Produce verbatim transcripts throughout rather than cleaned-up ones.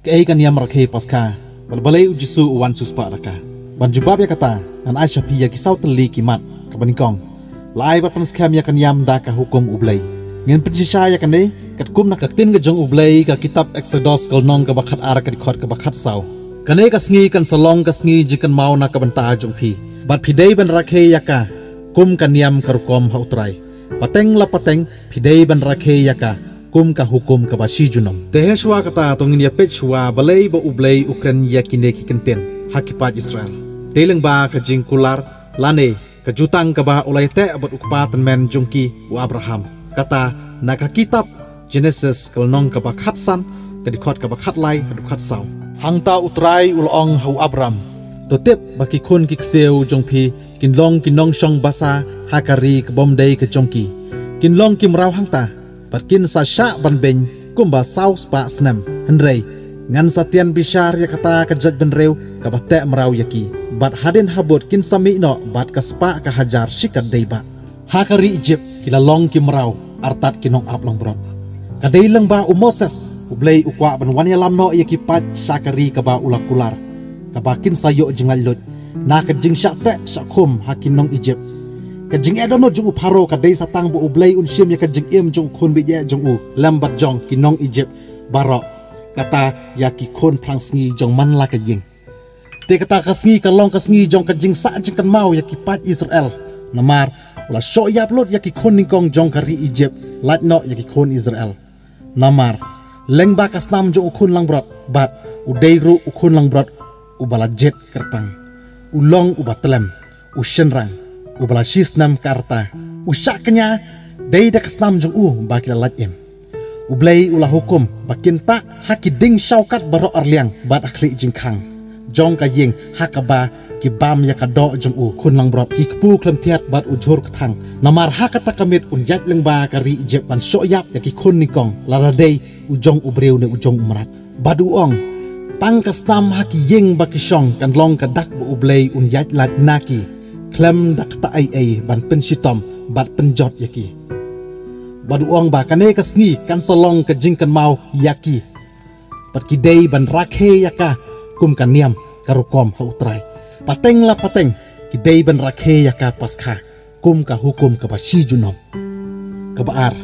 Kaei ka niam rakhe Paskha, bad balei u Jisu u wan shu spah da ka? Ban jubab ïa kata, ngan ai sha phi ïa ki saw tylli ki mat. Kaba nyngkong, la ai bad pynskhem ïa ka niam da ka hukum U Blei. Ngin pynshisha ïa kane katkum na ka ktien ka jong U Blei, ka kitab Eksodos ka lynnong kaba khatar, ka dkhot kaba khatsaw. Kane ka sngi kan sa long ka sngi jingkynmaw na ka bynta jong phi, bad phi dei ban rakhe ïa ka kum ka niam ka rukom ha U Trai. Pateng la pateng phi dei ban rakhe ïa ka kum ka hukum kaba shi junom. Te hashwa kata to ngin ïa peit shwa balei ba U Blei u kren ïa kine ki kyntien ha ki paid Israel. Dei lyngba ka jingkular lane ka jutang kaba u la ïateh bad u kpa tymmen jong ki, u Abraham. Kata na ka kitab Jenesis ka lynnong kaba khatsan, ka dkhot kaba khatlai haduh khatsaw. Hangta U Trai u la ong ha u Abram, to tip ba ki khun ki ksiew jong phi kin long ki nongshong basa ha ka ri ka bym dei ka jong ki. Kin long ki mraw hangta, bad kin sa shah ban beiñ kumba saw spah snem. Hynrei ngan sa tian bishar ïa kata ka jaitbynriew kaba teh mraw ïa ki, bad hadien habud kin sa mih noh bad ka spah ka hajar shi katdei bah. Ha ka ri Ijipt ki la long ki mraw artat ki nongap langbrot. Ka dei lyngba u Moses U Blei u kwah ban wan ïalam noh ïa ki paid sha ka ri kaba u la kular, kaba kin sa ïoh jinglaitluid na ka jingshah teh shah khum ha ki nong Ijipt. Ka jingeh dohnud jong u Pharaoh ka dei sa tang ba U Blei un shim ïa ka jingim jong u khun baieit jong u lem bad jong ki nong Ijipt baroh, kata ïa ki khun phrangsngi jong man la ka ïing. Te kata ka sngi ka long ka sngi jong ka jingsah jingkynmaw ïa ki paid Israel. Namar u la shoh ïap lut ïa ki khun nyngkong jong ka ri Ijipt lait noh ïa ki khun Israel. Namar lyngba ka snam jong u khun langbrot, bad u dei ruh u khun langbrot uba la jied kyrpang, u long uba tlem, u shynrang, uba la shi snem ka rta, u shah kñia dei da ka snam jong u ba ki la lait im. U Blei u la hukum ba kin tah ha ki ding shawkat baroh arliang bad ha khlieh jingkhang jong ka ïing ha kaba ki bam ïa ka doh jong u khun langbrot, ki kpu khlem thiat bad u jhur kthang. Namar ha kata ka miet un ïaid lyngba ka ri Ijipt ban shoh ïap ïa ki khun nyngkong, lada dei u jong u briew ne u jong u mrad. Bad u ong, tang ka snam ha ki ïing ba ki shong kan long ka dak ba U Blei un ïaid lait na ki, khlem da kata ei ei ban pynshitom bad pynjot ïa ki. Bad u ong ba kane ka sngi kan sa long ka jingkynmaw ïa ki, bad ki dei ban rakhe ïa ka kum ka niam ka rukom ha U Trai. Pateng la pateng ki dei ban rakhe ïa ka Paskha kum ka hukum kaba shi junom. Kaba ar,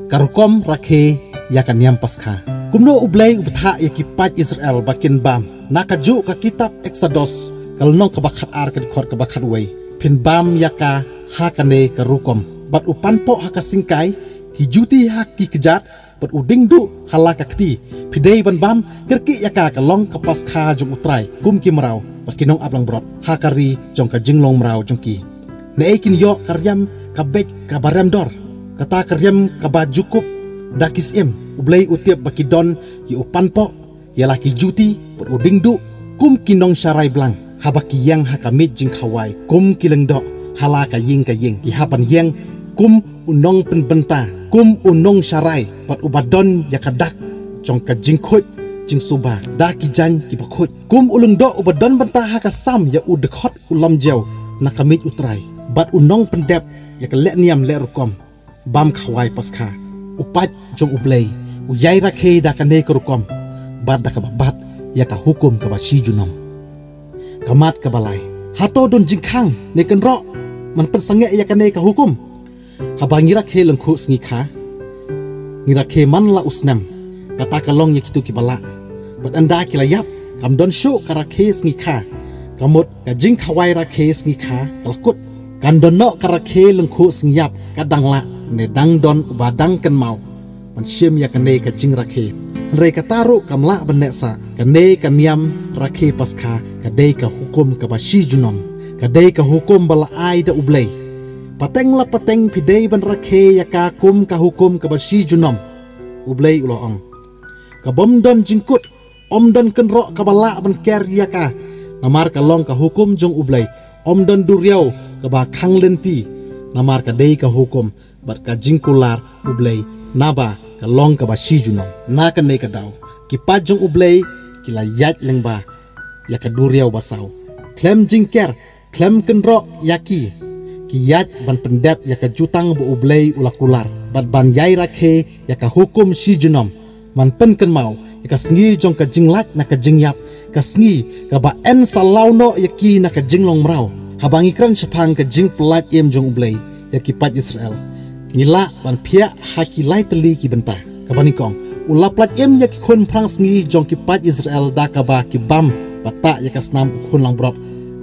ka rukom rakhe ïa ka niam Paskha. Kumno U Blei u bthah ïa ki paid Israel ba kin bam? Na kajuh ka kitab Eksodos ka lynnong kaba khatar, ka dkhot kaba khatwei, phin bam ïa ka ha kane ka rukom: bad u panpoh ha ka syngkai, ki juti ha ki kjat, bad u diengduh ha la ka kti. Phi dei ban bam kyrkieh ïa ka, ka long ka Paskha jong U Trai, kum ki mraw bad ki nongap langbrot ha ka ri jong ka jinglong mraw jong ki. Naei kin ïoh ka riam ka beit kaba rem dor, kata ka riam kaba ju kup da ki syiem? U Blei u tip ba ki don ïa u panpoh, ïa la ki juti bad u diengduh kum ki nongsharai blang haba ki ïeng ha ka miej jingkhawai kum ki lyngdoh ha la ka ïing ka ïing. Ki hap ban ïeng kum u nongpynbynta, kum u nongsharai bad uba don ïa ka dak jong ka jingkhuid jingsuba da ki jaiñ kiba khuid, kum u lyngdoh uba don bynta ha ka sam ïa u dkhot u lamjew na ka miej U Trai, bad u nongpyndep ïa ka lehniam lehrukom bam khawai Paskha. U paid jong U Blei u ïai rakhe da kane ka rukom bad da kaba bat ïa ka hukum kaba shi junom. Ka mat kaba lai, hato don jingkhang ne kynroh ban pynsangeh ïa kane ka hukum? Haba ngi rakhe lyngkhuh sngi kha, ngi rakhe man la u snem, kata ka long ïa kito kiba lah. Bad ynda ki la ïap, kam don shuh ka rakhe sngi kha. Ka mut ka jingkhawai rakhe sngi kha ka la kut. Kan don noh ka rakhe lyngkhuh sngi ïap, ka dang lah ne dang don uba dang kynmaw ban shim ïa kane ka jingrakhe. Hynrei kata ruh kam lah ban neh sah. Kane ka niam rakhe Paskha ka dei ka hukum kaba shi junom, ka dei ka hukum ba la ai da U Blei. Pateng la pateng phi dei ban rakhe ïa ka kum ka hukum kaba shi junom, U Blei u la ong. Ka bym don jingkut, ym don kynroh kaba lah ban ker ïa ka, namar ka long ka hukum jong U Blei. Ym don duriaw kaba khang lynti, namar ka dei ka hukum bad ka jingkular U Blei, naba ka long kaba shi junom. Na kane ka daw, ki paid jong U Blei ki la ïaid lyngba ïa ka duriaw basaw, khlem jingker, khlem kynroh ïa ki. Ki ïaid ban pyndep ïa ka jutang ba U Blei u la kular, bad ban ïai rakhe ïa ka hukum shi junom. Man pynkynmaw ïa ka sngi jong ka jinglait na ka jingïap, ka sngi kaba yn sa law noh ïa ki na ka jinglong mraw. Haba ngi kren shaphang ka jingpyllait im jong U Blei ïa ki paid Israel, ngi lah ban phiah ha ki lai tylli ki bynta. Kaba nyngkong, u la pyllait im ïa ki khun phrang sngi jong ki paid Israel da kaba ki bam bad tah ïa ka snam u khun langbrot,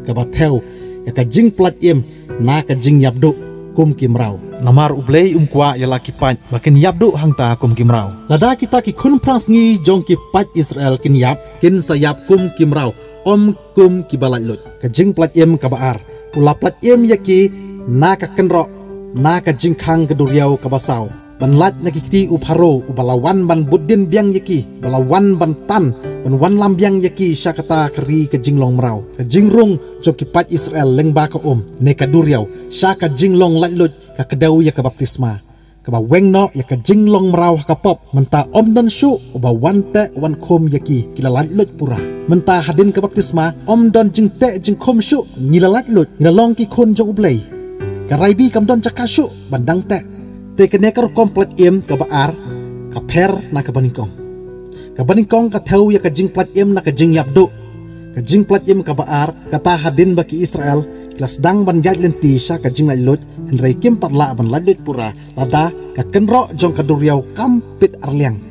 kaba thew ïa ka jingpyllait im na ka jingïap duh kum ki mraw. Namar U Blei um kwah ïa la ki paid ba kin ïap duh hangta kum ki mraw. Lada kita ki khun phrang sngi jong ki paid Israel kin ïap, kin sa ïap kum ki mraw, ym kum kiba laitluid. Ka jingpyllait im kaba ar, u la pyllait im ïa ki na ka kynroh na ka jingkhang ka duriaw kaba saw, ban lait na ki kti u Pharaoh uba la wan ban bud dien biang ïa ki, ba la wan ban tan, ban wanlam biang ïa ki sha kata ka ri ka jinglong mraw. Ka jingrung jong ki paid Israel lyngba ka um ne ka duriaw sha ka jinglong laitluid ka kdew ïa ka baptisma, kaba weng noh ïa ka jinglong mraw ha ka pop. Mynta ym don shuh uba wan teh wan khum ïa ki, ki la laitluid pura. Mynta hadien ka baptisma ym don jingteh jingkhum shuh, ngi la laitluid, ngi la long ki khun jong U Blei. Ka rai bih kam don jaka shuh ban dang teh. Te kane ka rukom pyllait im kaba ar ka pher na kaba nyngkong. Kaba nyngkong ka thew ïa ka jingpyllait im na ka jingïap duh. Ka jingpyllait im kaba ar, kata hadien ba ki Israel ki la sdang ban ïaid lynti sha ka jinglaitluid, hynrei kim pat lah ban laitluid pura lada ka kynroh jong ka duriaw kam pit arliang.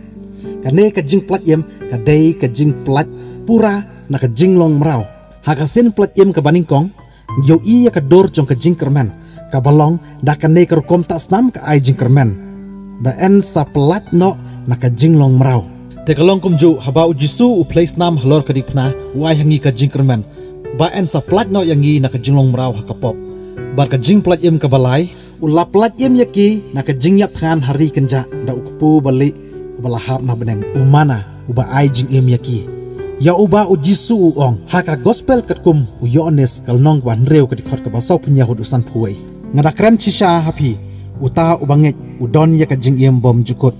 Kane ka jingpyllait im ka dei ka jingpyllait pura na ka jinglong mraw. Ha ka sien pyllait im kaba nyngkong, ngi ïohi ïa ka dur jong ka jingkyrmen kaba long da kane ka rukom tah snam ka ai jingkyrmen ba yn sa pyllait noh na ka jinglong mraw. Te ka long kumjuh, haba U Jisu u plie snam halor ka diengphna, u ai ha ngi ka jingkyrmen ba yn sa pyllait noh ïa ngi na ka jinglong mraw ha ka pop. Bad ka jingpyllait im kaba lai, u la pyllait im ïa ki na ka jingïap thngan ha ri kynjah da u Kpu balieh uba la hap na bneng, u Manna, uba ai jingim ïa ki, ïa uba U Jisu u ong ha ka Gospel katkum u Ïoannis, ka lynnong kaba hynriew, ka dkhot kaba sawphew hynñiew haduh sanphew wei: Nga da kren shisha ha phi, uta uba ngeit u don ïa ka jingim bymjukut.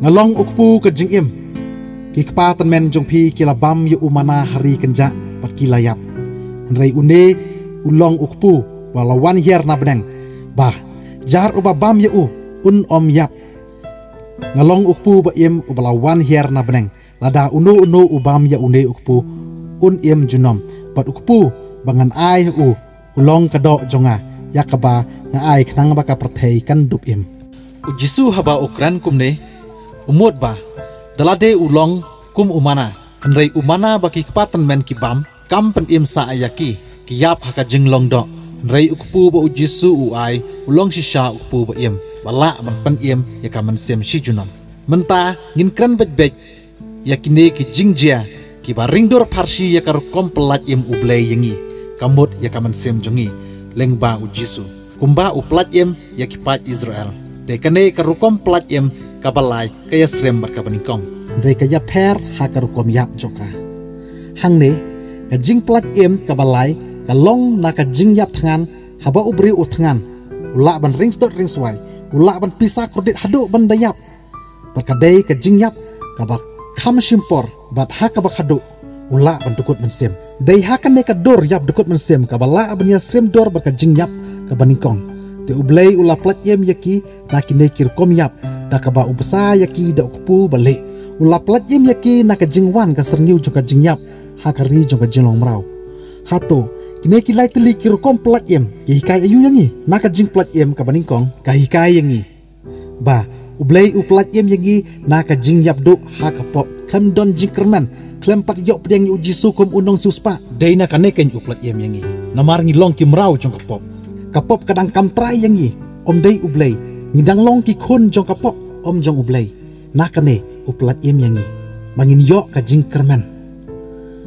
Nga long U Kpu ka jingim. Ki kpa tymmen jong phi ki la bam ïa u manna ha ri kynjah bad ki la ïap. Hynrei une u long U Kpu ba la wan hiar na bneng, ba jar uba bam ïa u un ym ïap. Nga long U Kpu ba im uba la wan hiar na bneng. Lada uno uno u bam ïa une U Kpu un im junom. Bad U Kpu ba ngan ai ha u, u long ka doh jong nga, ïa kaba nga ai khnang ba ka pyrthei kan dup im. U Jisu haba u kren kumne, u mut ba da lade u long kum u manna, hynrei u manna ba ki kpa tymmen ki bam kam pynim sah ïa ki, ki ïap ha ka jinglong doh. Hynrei U Kpu ba U Jisu u ai, u long shisha U Kpu ba im, ba lah ban pynim ïa ka mynsiem shi junom. Mynta ngin kren beit beit ïa kine ki jingjia kiba ring dur pharshi ïa ka rukom pyllait im U Blei ïa ngi, ka mut ïa ka mynsiem jong ngi lyngba U Jisu, kumba u pyllait im ïa ki paid Israel. Te kane ka rukom pyllait im kaba lai ka ïasyriem bad kaba nyngkong, hynrei ka ïapher ha ka rukom ïap jong ka. Hangne, ka jingpyllait im kaba lai ka long na ka jingïap thngan. Haba u briew u thngan, u lah ban ring sdot ring swai, u lah ban pisa kordit haduh ban da ïap. Bad ka dei ka jingïap kaba kham shim por, bad ha kaba khadduh u lah ban dkut mynsiem. Dei ha kane ka dur ïap dkut mynsiem kaba lah ban ïasyriem dur bad ka jingïap kaba nyngkong. Te U Blei u la pyllait im ïa ki na kine ki rukom ïap da kaba u bsa ïa ki da U Kpu balieh. U la pyllait im ïa ki na ka jingwan ka syrngiew jong ka jingïap ha ka ri jong ka jinglong mraw. Hato kine ki lai tylli ki rukom pyllait im ki hikai aïu ïa ngi? Na ka jingpyllait im kaba nyngkong, ka hikai ïa ngi ba U Blei u pyllait im ïa ngi na ka jingïap duh ha ka pop, khlem don jingkyrmen, khlem pat ïoh pdiang ïa U Jisu kum u nongsiewspah. Dei na kane keiñ u pyllait im ïa ngi, namar ngi long ki mraw jong ka pop. Ka pop ka dang kam trai ïa ngi, ym dei U Blei. Ngi dang long ki khun jong ka pop, ym jong U Blei. Na kane u pyllait im ïa ngi ba ngin ïoh ka jingkyrmen.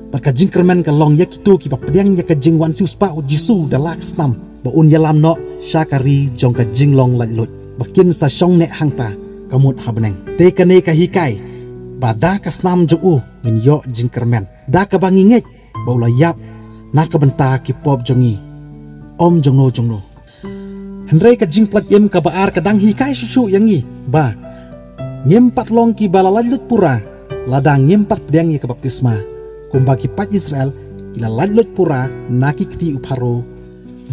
Bad ka jingkyrmen ka long ïa kito kiba pdiang ïa ka jingwan siewspah U Jisu da la ka snam, ba un ïalam noh sha ka ri jong ka jinglong laitluid, ba kin sa shong neh hangta, ka mut ha bneng. Te kane ka hikai ba da ka snam jong u ngin ïoh jingkyrmen, da kaba ngi ngeit ba u la ïap na ka bynta ki pop jong ngi, ym jongno jongno. Hynrei ka jingpyllait im kaba ar ka dang hikai shuh shuh ïa ngi ba ngim pat long kiba la laitluid pura lada ngim pat pdiang ïa ka baptisma, kumba ki paid Israel ki la laitluid pura na ki kti u Pharaoh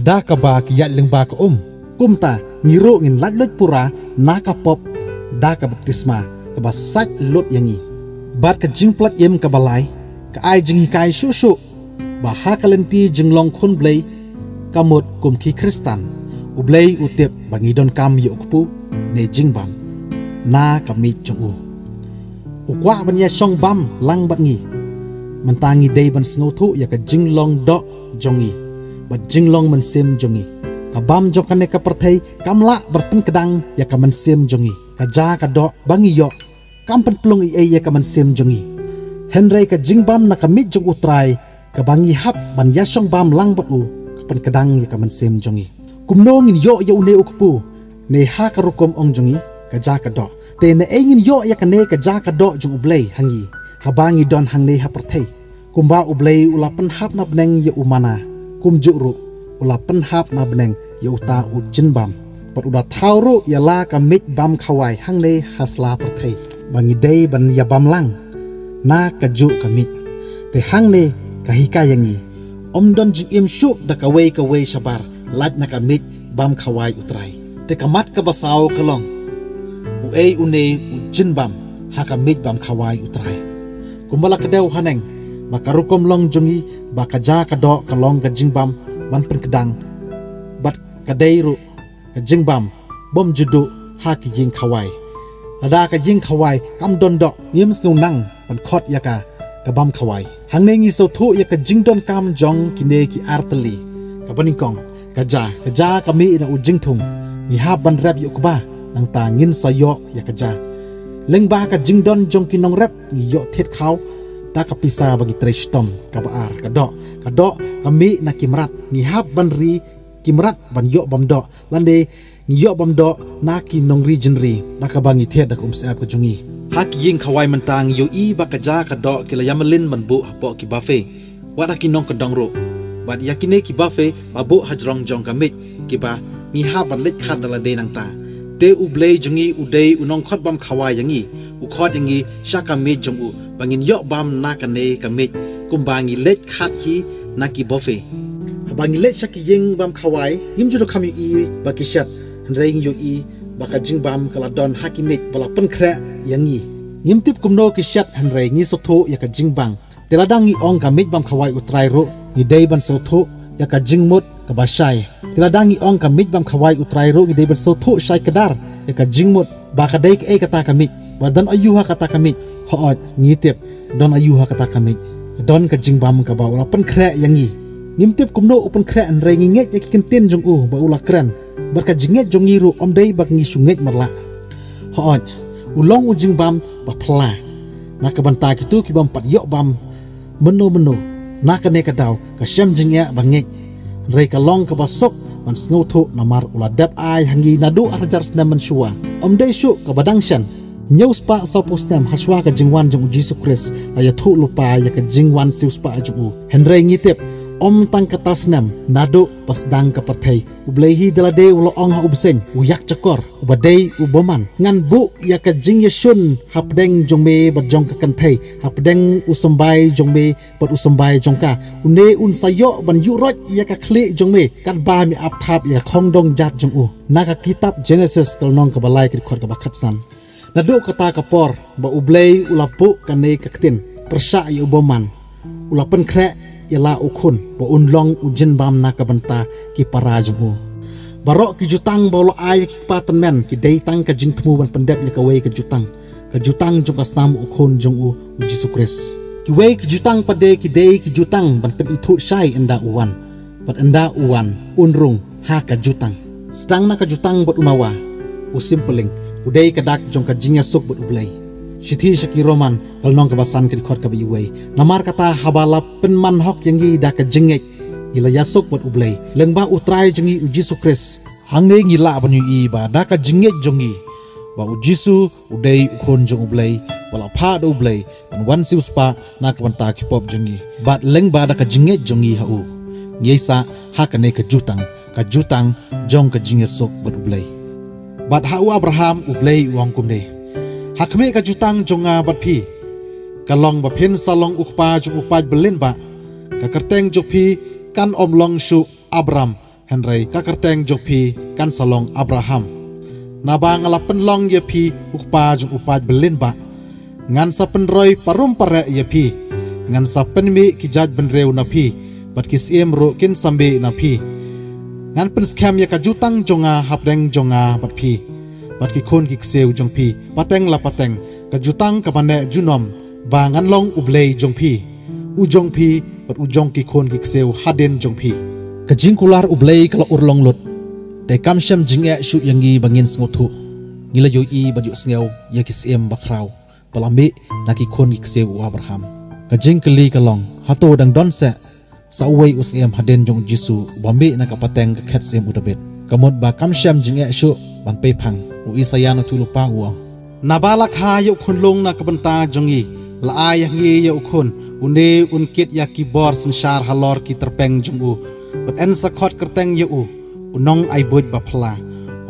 da kaba ki ïaid lyngba ka um. Kumta ngi ruh ngin laitluid pura na ka pop da ka baptisma kaba sait lut ïa ngi. Bad ka jingpyllait im kaba lai ka ai jinghikai shuh shuh ba ha ka lynti jinglong khun Blei, ka mut kum ki Khristan, U Blei u tip ba ngi donkam ïa u kpu ne jingbam na ka miej jong u. U kwah ban ïashong bam lang bad ngi. Mynta ngi dei ban sngewthuh ïa ka jinglong doh jong ngi bad jinglong mynsiem jong ngi. Ka bam jong kane ka pyrthei kam lah ban pynkdang ïa ka mynsiem jong ngi. Ka ja ka doh ba ngi ïoh kam pynplung ei ei ïa ka mynsiem jong ngi. Hynrei ka jingbam na ka miej jong U Trai, kaba ngi hap ban ïashong bam lang bad u, ka pynkdang ïa ka mynsiem jong ngi. Kumno ngin ïoh ïa une u kpu ne ha ka rukom ong jong ngi, ka ja ka doh? Te naei ngin ïoh ïa kane ka ja ka doh jong U Blei ha ngi, haba ngi don hangne ha pyrthei? Kumba U Blei u la pynhap na bneng ïa u mana, kumjuh ruh u la pynhap na bneng ïa uta u jingbam. Bad u la thaw ruh ïa la ka miej bam khawai hangne ha sla pyrthei, ba ngi dei ban ïa bam lang na kajuh ka miej. Te hangne ka hikai ïa ngi, ym don jingim shuh da kawei kawei shabar lait na ka miej bam khawai U Trai. Te ka mat kaba saw ka long, uei une u jingbam ha ka miej bam khawai U Trai? Kumba la kdew haneng, ba ka rukom long jong ngi ba ka ja ka doh ka long ka jingbam ban pynkdang, bad ka dei ruh ka jingbam bym ju duh ha ki ïing khawai. Lada ka ïing khawai kam don doh, ngim sngew nang ban khot ïa ka ka bam khawai. Hangne ngi sngewthuh ïa ka jingdonkam jong kine ki ar tylli. Kaba nyngkong, ka ja. Ka ja ka mih na u jingthung. Ngi hap ban rep ïa u kba, nangta ngin sa ïoh ïa ka ja. Lyngba ka jingdon jong ki nongrep ngi ïoh thied khaw da ka pisa ba ngi trei shitom. Kaba ar, ka doh. Ka doh ka mih na ki mrad. Ngi hap ban ri ki mrad ban ïoh bam doh, lane ngi ïoh bam doh na ki nongri jingri da kaba ngi thied da ka umsyep ka jong ngi. Ha ki ïing khawai mynta ngi ïohi ba ka ja ka doh ki la ïa mlien ban buh hapoh ki buffet, wat ha ki nongkyndong ruh. Bad ïa kine ki buffet la buh hajrong jong ka miej, kiba ngi hap ban leit khad da lade nangta. Te U Blei jong ngi u dei u nongkhot bam khawai ïa ngi, u khot ïa ngi sha ka miej jong u ba ngin ïoh bam na kane ka miej, kumba ngi leit khad hi na ki buffet. Haba ngi leit sha ki ïing bam khawai, ngim ju donkam ïohi ba ki shet, hynrei ngi ïohi ba ka jingbam ka la don ha ki miej ba la pynkhreh ïa ngi. Ngim tip kumno ki shet, hynrei ngi sngewthuh ïa ka jingbam. Te lada ngi ong ka miej bam khawai U Trai ruh, ngi dei ban sngewthuh ïa ka jingmut kaba shai. Te lada ngi ong ka miej bam khawai U Trai ruh, ngi dei ban sngewthuh shai kdar ïa ka jingmut, ba ka dei kaei kata ka miej, ba don aïu ha kata ka miej. Hooid, ngi tip don aïu ha kata ka miej. Ka don ka jingbam kaba u la pynkhreh ïa ngi. Ngim tip kumno u pynkhreh, hynrei ngi ngeit ïa ki kyntien jong u ba u la kren. Bad ka jingngeit jong ngi ruh ym dei ba ngi shu ngeit marlah. Hooid, u long u jingbam ba phylla na ka bynta kito ki bym pat ïoh bam mynno mynno. Na kane ka daw ka shem jingeh ban ngeit, hynrei ka long kaba suk ban sngewthuh, namar u la dep ai ha ngi naduh ar hajar snem mynshuwa. Ym dei shuh kaba dang shen, hynñiew spah sawphew snem hashuwa ka jingwan jong U Jisu Khrist, la ïathuh lypa ïa ka jingwan siewspah jong u. Hynrei ngi tip, ym tang kata snem, naduh ba sdang ka pyrthei, U Blei hi da lade u la ong ha u bseiñ u ïakjakor, uba dei u bymman: Ngan buh ïa ka jingïashun hapdeng jong me bad jong ka kynthei, hapdeng u symbai jong me bad u symbai jong ka. Une un sa ïoh ban ïuhroit ïa ka khlieh jong me, katba me ap thap ïa ka khongdong jat jong u. Na ka kitab Jenesis ka lynnong kaba lai, ka dkhot kaba khatsan. Naduh kata ka por ba U Blei u la buh kane ka ktien pyrshah ïa u bymman, u la pynkhreh ïa la u khun ba un long u jingbam na ka bynta ki para jong u. Baroh ki jutang ba u la ai ïa ki kpa tymmen ki dei tang ka jingthmu ban pyndep ïa kawei ka jutang, ka jutang jong ka snam u khun jong u, U Jisu Khrist. Kiwei ki jutang pat de ki dei ki jutang ban pynithuh shai ynda u wan. Bad ynda u wan, un rung ha ka jutang. Sdang na ka jutang bad u nawa, u simpylling, u dei ka dak jong ka jingïasuk bad U Blei. Shithi sha ki Roman ka lynnong kaba san, ka dkhot kaba wei. Namar kata, haba la pynman hok ïa ngi da ka jingngeit, ngi la ïasuk bad U Blei lyngba U Trai jong ngi U Jisu Khrist. Hangne ngi lah ban ïohi ba da ka jingngeit jong ngi ba U Jisu u dei u Khun jong U Blei, ba la phah da U Blei ban wan siewspah na ka bynta ki pop jong ngi. Bad lyngba da ka jingngeit jong ngi ha u, ngi ïaisah ha kane ka jutang, ka jutang jong ka jingïasuk bad U Blei. Bad ha u Abraham U Blei u ong kumne: Ha khmih, ka jutang jong nga bad phi ka long ba phin sa long u kpa jong u paid byllien bah. Ka kyrteng jong phi kan ym long shuh Abram, hynrei ka kyrteng jong phi kan sa long Abraham, naba nga la pynlong ïa phi u kpa jong u paid byllien bah. Ngan sa pynroi parum pareh ïa phi. Ngan sa pynmih ki jaid bynriew na phi, bad ki syiem ruh kin sa mih na phi. Ngan pynskhem ïa ka jutang jong nga hapdeng jong nga bad phi, bad ki khun ki ksiew jong phi pateng la pateng, ka jutang kaba neh junom, ba ngan long U Blei jong phi, u jong phi, bad u jong ki khun ki ksiew hadien jong phi. Ka jingkular U Blei ka la urlong lut. Te kam shym jingeh shuh ïa ngi ba ngin sngewthuh. Ngi la ïohi bad ïohsngew ïa ki syiem bakhraw ba la mih na ki khun ki ksiew u Abraham. Ka jingkylli ka long, hato dang don seh sa uwei u syiem hadien jong u Jisu, uba mih na ka pateng ka khet syiem u Dabid? Ka mut ba kam shym jingeh shuh ban pei phang. U Isaïah na thuh lypa u ong: Naba la kha ïa u khunlung na ka bynta jong ngi, la ai ha ngi ïa u khun. Une un kit ïa ki bor synshar halor ki tyrpeng jong u, bad yn sa khot kyrteng ïa u, u nongai buit baphylla,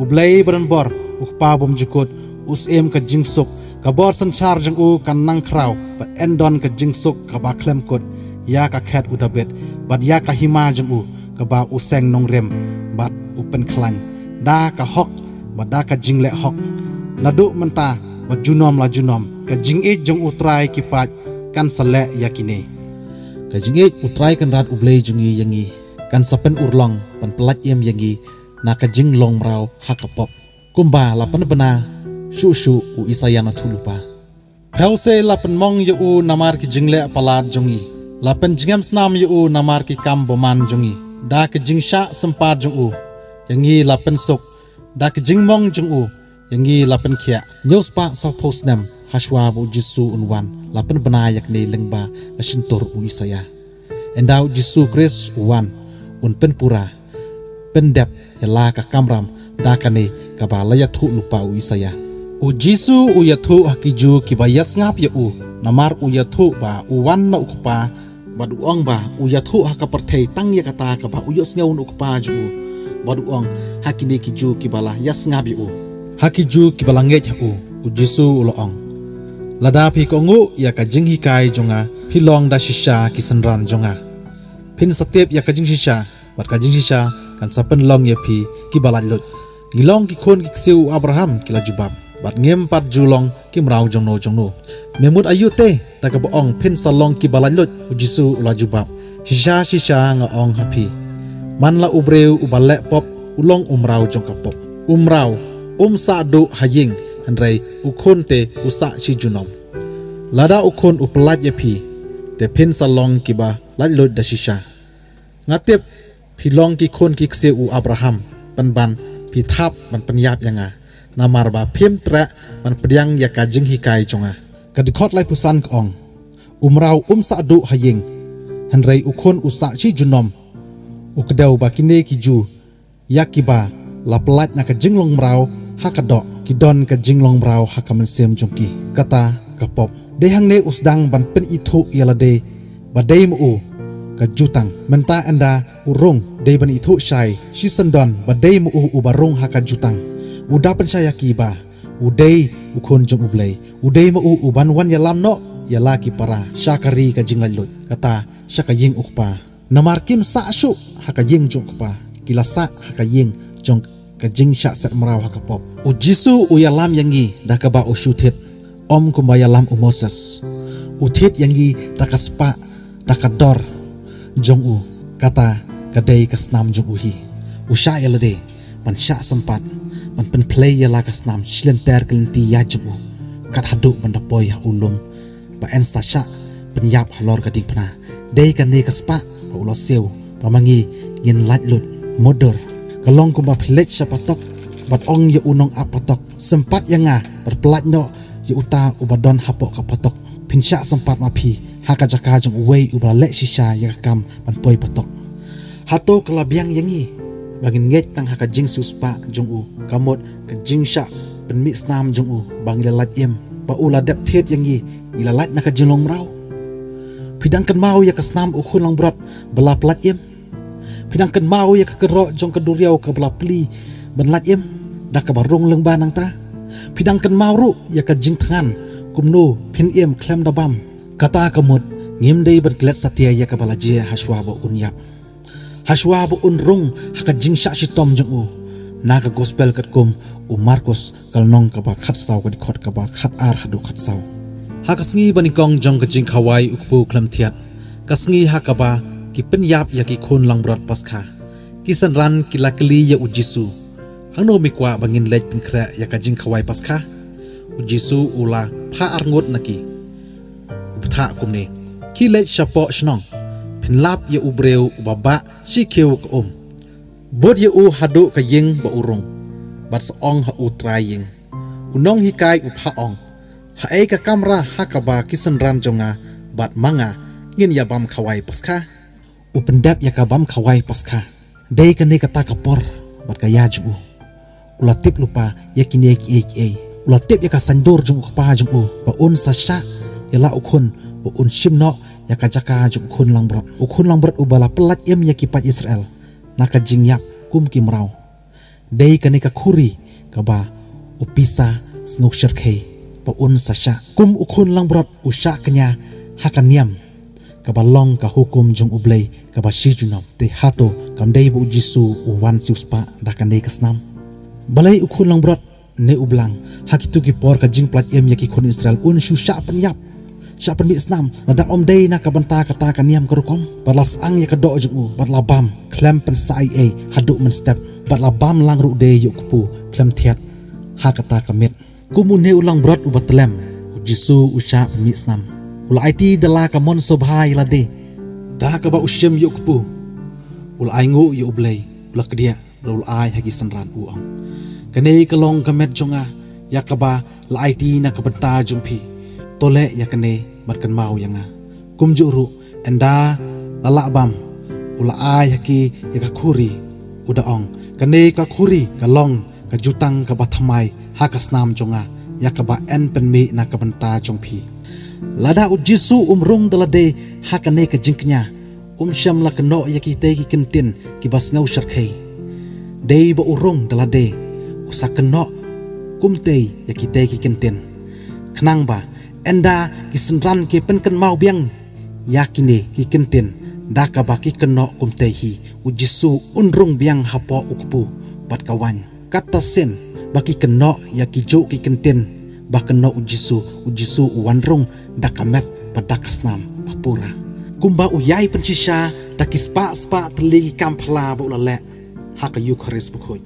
U Blei badonbor, u Kpa bymjukut, u Syiem ka jingsuk. Ka bor synshar jong u kan nang khraw, bad yn don ka jingsuk kaba khlem kut ïa ka khet u Dabid, bad ïa ka hima jong u, kaba u seng nongrim bad u pynkhlaiñ da ka hok bad da ka jingleh hok. Naduh mynta bad junom la junom, ka jingïeit jong U Trai ki paid kan sa leh ïa kine. Ka jingïeit U Trai Kynrad U Blei jong ngi ïa ngi kan sa pynurlong ban pyllait im ïa ngi na ka jinglong mraw ha ka pop, kumba la pynbna shuh shuh u Isaïah na thuh lypa: Phi u se la pynmong ïa u namar ki jingleh palat jong ngi, la pynjngem snam ïa u namar ki kam bymman jong ngi. Da ka jingshah sympat jong u ïa ngi la pynsuk, da ka jingmong jong u ïa ngi la pynkhiah. Hynñiew spah sawphew snem hashwa ba u Jisu un wan, la pynbna ïa kane lyngba ka shyntur u Isaïah. Ynda u Jisu Khrist u wan, un pynpura, pyndep ïa la ka kamram da kane kaba la ïathuh lypa u Isaïah. U Jisu u ïathuh ha ki Jiw kiba ïasngap ïa u, namar u ïathuh ba u wan na u Kpa, bad u ong ba u ïathuh ha ka pyrthei tang ïa kata kaba u ïohsngew na u Kpa jong u, bad u ong ha kine ki Jiw kiba la ïasngap ïa u. Ha ki Jiw kiba la ngeit ha u, u Jisu u la ong: Lada phi kohnguh ïa ka jinghikai jong nga, phi long da shisha ki synran jong nga. Phin sa tip ïa ka jingshisha, bad ka jingshisha kan sa pynlong ïa phi kiba laitluid. Ngi long ki khun ki ksiew u Abraham, ki la jubab, bad ngim pat ju long ki mraw jongno jongno. Me mut aïu te, da kaba ong phin sa long kiba laitluid? U Jisu u la jubab: Shisha shisha nga ong ha phi, man la u briew uba leh pop u long u mraw jong ka pop. U mraw um sah duh ha ïing, hynrei u khun te u sah shi junom. Lada u khun u pyllait ïa phi, te phin sa long kiba laitluid da shisha. Nga tip phi long ki khun ki ksiew u Abraham, pynban phi thap ban pynïap ïa nga, namar ba phim treh ban pdiang ïa ka jinghikai jong nga. Ka dkhot laiphew san ka ong: U mraw um sah duh ha ïing, hynrei u khun u sah shi junom. U kdew ba kine ki Jiw ïa kiba la pyllait na ka jinglong mraw ha ka doh, ki don ka jinglong mraw ha ka mynsiem jong ki, kata ka pop. Dei hangne u sdang ban pynithuh ïa lade ba dei ma u ka jutang. Mynta ynda u rung, dei ban ithuh shai shisyndon ba dei ma u uba rung ha ka jutang. U da pynshai ïa ki ba u dei u Khun jong U Blei. U dei ma u uban wan ïalam noh ïa la ki para sha ka ri ka jinglaitluid, kata sha ka ïing u Kpa. Namar kim sah shuh ha ka ïing jong u Kpa, ki la sah ha ka ïing jong ka jingshah set mraw ha ka pop. U Jisu u ïalam ïa ngi da kaba u shu thied, ym kumba ïalam u Moses. U thied ïa ngi da ka spah, da ka dor jong u, kata ka dei ka snam jong u hi. U shah ïa lade ban shah sympat ban pynphlei ïa la ka snam shi lynter ka lynti ïaid jong u, kat haduh ban da poi ha u lum ba yn sa shah pynïap halor ka diengphna. Dei kane ka spah ba u la siew ba ma ngi ngin laitluid. Mutdur, ka long kumba phi leit sha patok bad ong ïa u nongap patok, sympat ïa nga bad pyllait noh ïa uta uba don hapoh ka patok. Phin shah sympat ma phi ha ka jaka jong uwei uba la leh shisha ïa ka kam ban poi patok. Hato ka la biang ïa ngi ba ngin ngeit tang ha ka jingsiewspah jong u, ka mut ka jingshah pynmih snam jong u ba ngi la lait im, ba u la dep thied ïa ngi, ngi la lait na ka jinglong mraw? Phi dang kynmaw ïa ka snam u khun langbrot ba la pyllait im? Phi dang kynmaw ïa ka kyrroh jong ka duriaw kaba la plie ban lait im da kaba rung lyngba nangta? Phi dang kynmaw ruh ïa ka jingthngan kumno phin im khlem da bam? Kata ka mut ngim dei ban klet satia ïa kaba la jia hashwa ba un ïap, hashwa ba un rung ha ka jingshah shitom jong u. Na ka Gospel katkum u Markos, ka lynnong kaba khatsaw, ka dkhot kaba khatar haduh khatsaw. Ha ka sngi banyngkong jong ka jingkhawai u kpu khlem thiat, ka sngi ha kaba ki pynïap ïa ki khun langbrot Paskha, ki synran ki la kylli ïa u Jisu, "Hangno me kwah ba ngin leit pynkhreh ïa ka jingkhawai Paskha?" U Jisu u la phah arngut na ki, u bthah kumne, "Khie leit shapoh shnong, phin lap ïa u briew uba bah shi khiew ka um. Bud ïa u haduh ka ïing ba u rung, bad sa ong ha u trai ïing, 'U nonghikai u phah ong, haei ka kamra ha kaba ki synran jong nga bad ma nga ngin ïa bam khawai Paskha?'" U pyndep ïa ka bam khawai Paskha. Dei kane kata ka por bad ka ïa jong u. U la tip lypa ïa kine kiei kiei. U la tip ïa ka saiñdur jong u kpa jong u, ba un sa shah ïa la u khun, ba un shim noh ïa ka jaka jong u khun langbrot. U khun langbrot uba la pyllait im ïa ki paid Israel na ka jingïap kum ki mraw. Dei kane ka khuri kaba u pisa sngewshyrkhei, ba un sa shah. Kum u khun langbrot u shah kñia ha ka niam kaba long ka hukum jong U Blei kaba shi junom. Te hato kam dei ba u Jisu u wan siewspah da kane ka snam? Balei u khun langbrot ne u blang? Ha kito ki por ka jingpyllait im ïa ki khun Israel un shu shah pynïap, shah pynmih snam, lada ym dei na ka bynta kata ka niam ka rukom. Bad la syang ïa ka doh jong u, bad la bam khlem pynsa ei ei haduh mynstep, bad la bam lang ruh de ïa u kpu khlem thiat ha kata ka miet. Kum une u langbrot uba tyllem, u Jisu u shah pynmih snam. U la aiti da la ka mon sngewbha ïa lade, da kaba u shim ïa u kpu, u la ainguh ïa U Blei, u la kdiah, bad u la ai ha ki synran, u ong, "Kane ka long ka met jong nga, ïa kaba la aiti na ka bynta jong phi. To leh ïa kane bad kynmaw ïa nga." Kumjuh ruh, ynda la lah bam, u la ai ha ki ïa ka khuri, u da ong, "Kane ka khuri ka long ka jutang kaba thymmai ha ka snam jong nga, ïa kaba yn pynmih na ka bynta jong phi." Lada u Jisu um rung da lade ha kane ka jingkñia, um shym la kynnoh ïa kitei ki kyntien kiba sngewshyrkhei. Dei ba u rung da lade, u sa kynnoh kumtei ïa kitei ki kyntien. Khnang ba ynda ki synran ki pynkynmaw biang ïa kine ki kyntien, da kaba ki kynnoh kumtei hi, u Jisu un rung biang hapoh u kpu bad ka waiñ. Katta sien ba ki kynnoh ïa kijuh ki kyntien ba kynnoh u Jisu, u Jisu u wan rung da ka met bad da ka snam ba pura. Kumba u ïai pynshisha da ki spah spah tylli ki kam phylla ba u la leh ha ka Eukharist bakhuid.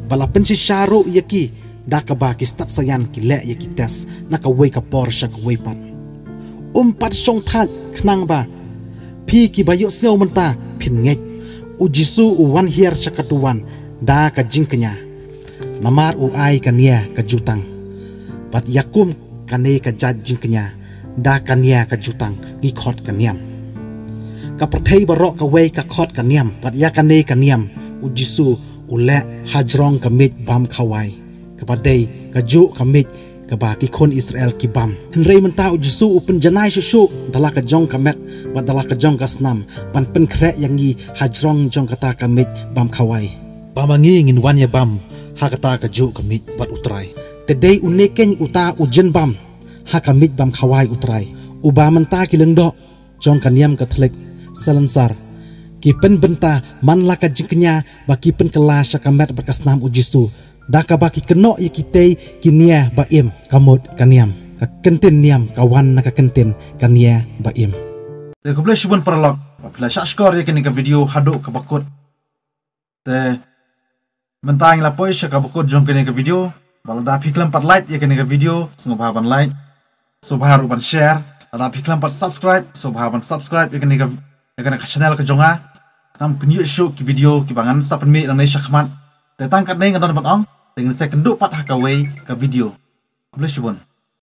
Ba la pynshisha ruh ïa ki da kaba ki stad sayan ki leh ïa ki test na kawei ka por sha kawei pat. Um pat shong thait, khnang ba phi kiba ïohsngew mynta phin ngeit. U Jisu u wan hiar sha ka duwan da ka jingkñia. Namar u ai kane ka jutang. Bad ïa kum kane ka jait jingkñia, da kane ka jutang ngi khot ka niam. Ka pyrthei baroh kawei ka khot ka niam, bad ïa kane ka niam u Jisu u leh hajrong ka miej bam khawai, kaba dei kajuh ka miej kaba ki khun Israel ki bam. Hynrei mynta u Jisu u pynjanai shuh shuh da la ka jong ka met bad da la ka jong ka snam, ban pynkhreh ïa ngi hajrong jong kata ka miej bam khawai, ba ma ngi ngin wan ïa bam ha kata kajuh ka miej bad U Trai. Te dei une keiñ uta u jin bam ha ka miej bam khawai U Trai, uba mynta ki lyngdoh jong ka niam Katholik Salesian ki pynbynta man la ka jingkñia ba ki pynkylla sha ka met bad ka snam u Jisu, da kaba ki kynnoh ïa kitei ki nia ba im, ka mut ka niam, ka kyntien niam ka wan na ka kyntien ka nia ba im. Te khublei shibun paralok ba phi la shah shkor ïa kane ka video haduh kaba kut. Te mynta ngi la poi sha kaba kut jong kane ka video. Ba lada phi khlem pat like ïa kane ka video, sngewbha ban like, sngewbha ruh ban share. Lada phi khlem pat subscribe, sngewbha ban subscribe ïa kane ka, ïa kane ka channel ka jong nga, khnang phin ïoh shuh ki video kiba ngan sa pynmih nangne shakhmat. Te tang katne nga don ban ong, te ngin sa ïakynduh pat ha kawei ka video. Khublei shibun.